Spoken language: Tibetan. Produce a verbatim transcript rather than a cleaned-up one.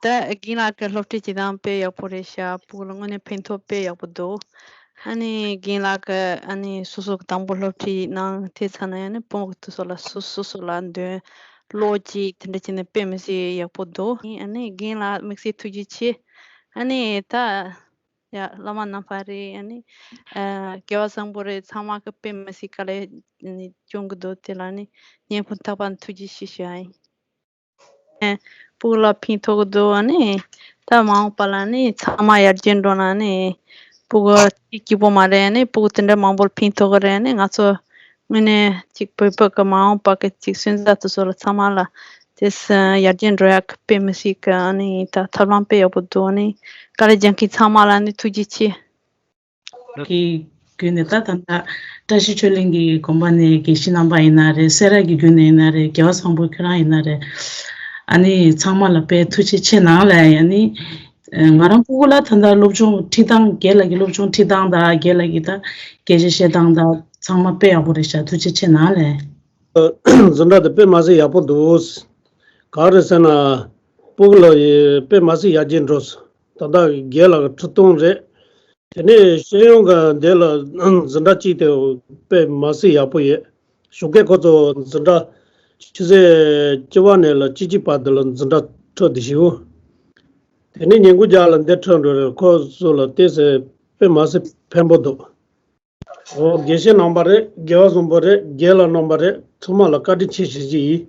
ད་རྒན་ལགས་ཀྱི་སློབ་ཁྲིད་བྱེད་སྟངས་དཔེ་ཡག་པོ་རེད་ཤག་སྤུ་གུ་ལ་དངོས་གནས་ཕན་ཐོགས་དཔེ་ཡག་པོ་འདུག་ཨ་ནི་རྒན་ལགས་ཀྱི་ཨ་ནི་སོ་སོ་གི་དང་པོ་སློབ་ཁྲིད་གནང་དེ་ཚར་ན་ཡང་ནི་སྤུ་གུ་དེ་ཚོ་ལ་སོ་སོ་སོ་ལ་འདོན་ཀློག་ཅིག་དེ་འདྲ་བྱས་ནས་དཔེ་མི་སྲིད་ཡག་པོ་འདུག་ཨ་ནི་རྒན་ལགས་དམིགས་བསལ་ཐུགས་རྗེ་ཆེ། ཨ་ནི་ད་ཡ་བླ་མ་རྣམ་པ་རེད། ཨ་ནི་ཨ་རྒྱལ་བ་བཟང་པོ་རེད། ཚང་མ་གི་དཔེ་མི་སྲིད་དཀའ་ལས་ཨ་ནི་སྐྱོན་གི་འདུག་དེ་ལ་ནི་སྙིང་ཁོང་ཐག་པ་ནས་ཐུགས་རྗེ་ཆེ་ཞུ་ཡ་ཡིན། ཨེ། སྤུ་གུ་ལ་ཕན་ཐོགས་ཀྱི་འདུག་ཨ་ནི་ད་མ་འོངས་པ་ལ་ནི་ཚང་མ་ཡར་རྒྱས་འགྲོ་ན་ནི་སྤུ་གུ་གཅིག་གཅིག་པོ་མ་རེད། ཨ་ནི་སྤུ་གུ་དེ་འདྲ་མང་པོར་ཕན་ཐོགས་ཀྱི་རེད། ཨ་ནི་ང་ཚོ་དངོས་གནས་གཅིག་བོད་པ་གི་མ་འོངས་པ་གི་གཅིག་སོན་རྩ་དེ་ཚོ་ལ་ཚང་མ་ལ་དེ་སྲིད་ཡར་རྒྱས་འགྲོ་ཡག་གི་དཔེ་མི་སྲིད་གི་ཨ་ནི་ད་ཐབས་ལམ་དཔེ་ཡག་པོ་འདུག་ཨ་ནི་དཀའ་ལས་རྒྱག་མཁན་ཚང་མ་ལ་ནི་ཐུགས་རྗེ་ཆེ། གི་བརྒྱུད་ནས་ད་ད་ལྟ་བཀྲ་ཤིས་ཆོས་གླིང་གི་དགོན་པ་ནས་དགེ་བཤེས་རྣམ་པ་ཡིན་ན་རེད། སེ་ར་གི་བརྒྱུད་ནས་ཡིན་ན་རེད། རྒྱལ་བ་བཟང་པོ་ཁྱོད་རང་ཡིན་ན་རེད། ཨ་ནི་ཚང་མ་ལ་དཔེ་ཐུགས་རྗེ་ཆེ་གནང་ལ། ཨ་ནི་ང་རང་སྤུ་གུ་ལ་ད་ལྟ་སློབ་སྦྱོང་ཁྲིད་སྟངས་རྒན་ལགས་ཀྱི་སློབ་སྦྱོང་ཁྲིད་སྟངས་དང་རྒན་ལགས་ཀྱི་ད་སྐད་ཆ་བཤད་སྟངས་དང་ཚང་མ་དཔེ་ཡག་པོ་རེད་ཤག་ཐུགས་རྗེ་ཆེ་གནང་ལ། འཛིན་གྲྭ་དེ་དཔེ་མ་སྲིད་ཡག་པོ་འདུག་ག་རེ་ཟེར་ན། སྤུ་གུ་ལ་ཡི་དཔེ་མ་སྲིད་ཡར་རྒྱས་འགྲོ། ད་ལྟ་རྒན་ལགས་ཁྲི་སྟོང་རེད། དེ་ནས་ཤེས་ཡོན་གྱི་འདི་ལ་འཛིན་གྲྭ་གཅིག་དེ་དཔེ་མ་སྲིད་ཡག་པོ་ཡོད། ཞོགས་ཀས་ཁོ་ཚོ་འཛིན་གྲྭ་ཆུ་ཚོད་བཅུ་པ་ནས་ལ་བཅུ་གཅིག་བར་དུ་ལ་འཛིན་གྲྭ་འཕྲོད་དེ་ཞིའུ། དེ་ནས་ཉིན་གུང་རྒྱག་ལ་འདི་འཕྲོད་འགྲོ་རེད། ཁོ་ཚོ་ལ་ཏོག་ཙམ་དཔེ་མ་སྲིད་ཕན་པོ་འདུག་འོ། དགེ་བཤེས་རྣམ་པ་རེད། རྒྱལ་བ་བཟང་པོ་རེད། རྒན་ལགས་རྣམ་པ་རེད། ཚང་མ་ལ་བཀའ་དྲིན་ཆེ་ཞུ་རྒྱུ་ཡིན།